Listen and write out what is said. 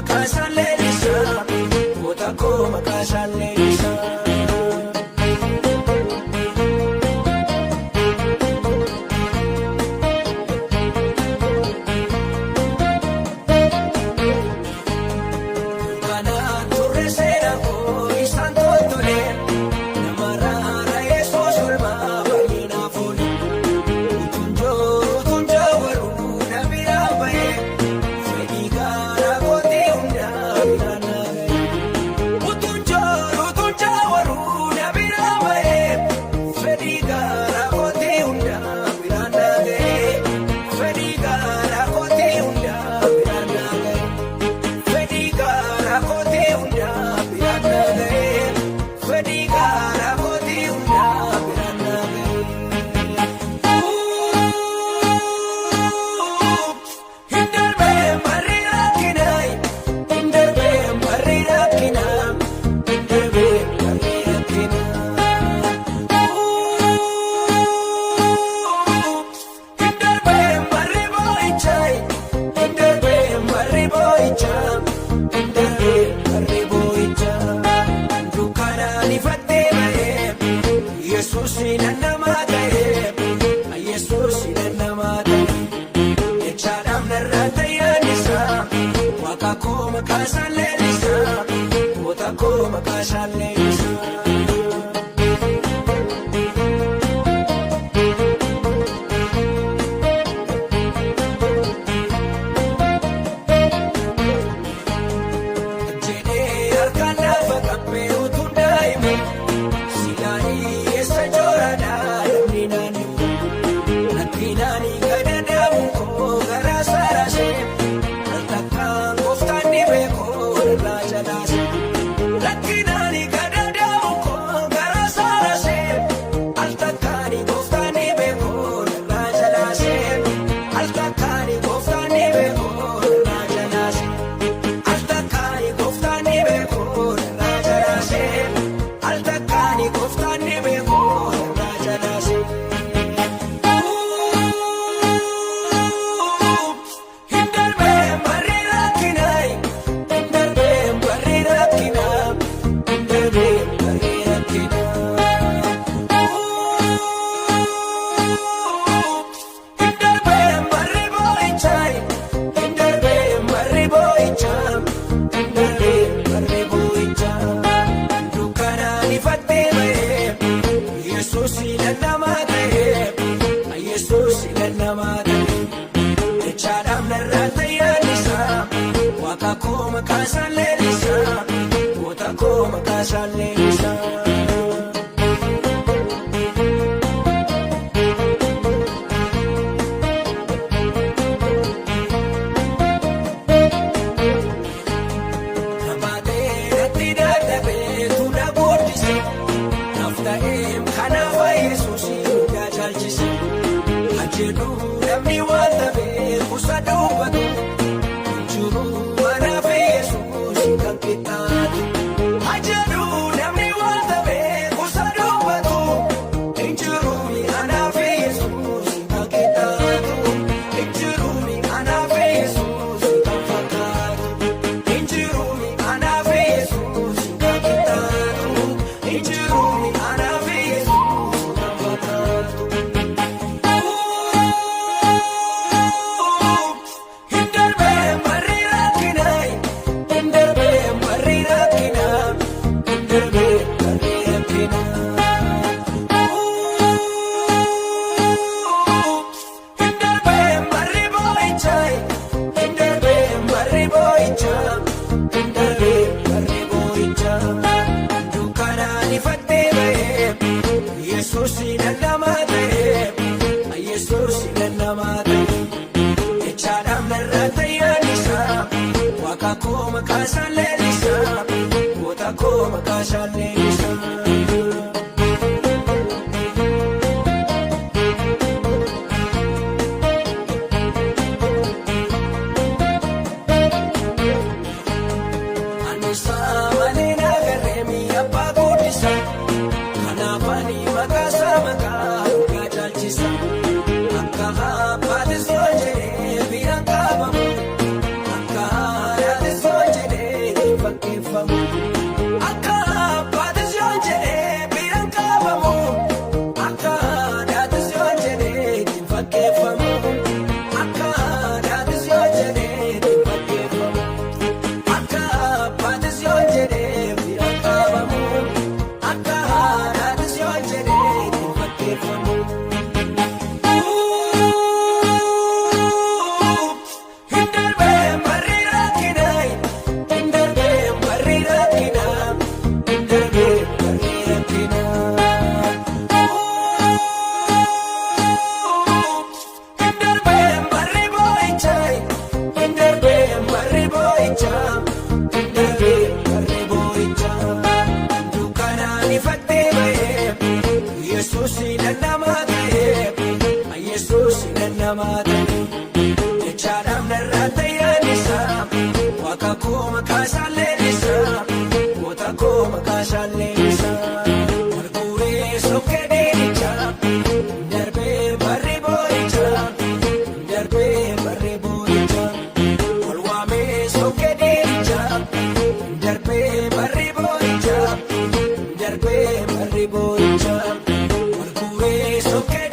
Maqaa isaan leellisaa, goota koo maqaa isaan leellisaa. Kana turre seera koo isaan tottole, namarraa Yesuus olmaa baay'inaaf oole. Utuun jooru utuun jaawaruu na biraa ba'ee, fedhii garaa kootii hundaa biraan na ga'e. Utuun jooru utuun jaawaruu na biraa ba'ee, fedhii garaa kootii hundaa biraan na ga'e. Fedhii garaa kootii hundaa biraan na ga'e. Fedhii garaa kootii hundaa biraan na ga'e. Fedhii garaa kootii hundaa biraan na ga'e. Hin darbee barri rakkinaa, hin darbee barri rakkinaa, hin darbee barri rakkinaa. Hin darbee barri boo'ichaa, hin darbee barri boo'ichaa, hin darbee barri boo'ichaa. Dukkanaan ifattee ba'ee, Yesuus namaa ta'ee, Yesuus namaa ta'ee. Jechaadhaaf narraa tayyaan isaa, waaqa koo maqaa isaan leellisaa, goota koo maqaa isaan leellisaa. Jedhee harkaan lafa qabbee utuu daa'imu, silaanii eessa jooraadhaa namni naannoo. Rakkinaan gadadaamu koo garaa saraasee, al takkaan gooftaan ni beekoo irraa jalaase. Rakkinaan gadadaamu koo garaa saraasee, al takkaan gooftaan ni beekoo irraa jalaase. Al takkaan gooftaan ni beekoo irraa jalaase. Al takkaan gooftaan ni beekoo irraa jalaase. Al takkaan gooftaan ni beekoo irraa jalaase. Hin darbee barri rakkinaa, hin darbee barri rakkinaa, hin darbee barri rakkinaa. Hin darbee barri boo'ichaa, hin darbee barri boo'ichaa, hin darbee barri boo'ichaa. Dukkanaan ifattee ba'ee, Yesuus namaa ta'ee, Yesuus namaa ta'ee. Jechaadhaaf narraa tayyaan isaa, waaqa koo maqaa isaan leellisaa, goota koo maqaa isaan leellisaa. Nabaatee natti dadhabee tuna guddise, naaf ta'ee kanaaf Yesuus hundaa caalchise. Ajjeedu namni waan ta'eef kuusa dubbatu, jiru manaaf Yesuus kan qixxaatu. Ajjeedu namni waan ta'eef kuusa dubbatu, jiru anaaf Yesuus kan qixxaatu. Jiru anaaf Yesuus kan fakkaatu. Injiru anaaf Yesuus kan qixxaatu. Injiru anaaf Yesuus kan fakkaatu. Hin darbee barri rakkinaa, hin darbee barri rakkinaa, hin darbee barri rakkinaa. Hin darbee barri boo'ichaa, hin darbee barri boo'ichaa, hin darbee barri boo'ichaa. Dukkanaan ifattee ba'ee, Yesuus namaa ta'ee, Yesuus namaa ta'ee. Jechaadhaaf narraa tayyaan isaa, waaqa koo maqaa isaan leellisaa, goota koo maqaa isaan leellisaa. Annisaa malee nagarree mi'a abbaa guddisa. Kanaaf ani maqaa isaa maqaa dhugaa caalchisa. Akka abbaatti soo jedhee biraan qabamu. Akka haadhaatti soo Gurguree sokkee.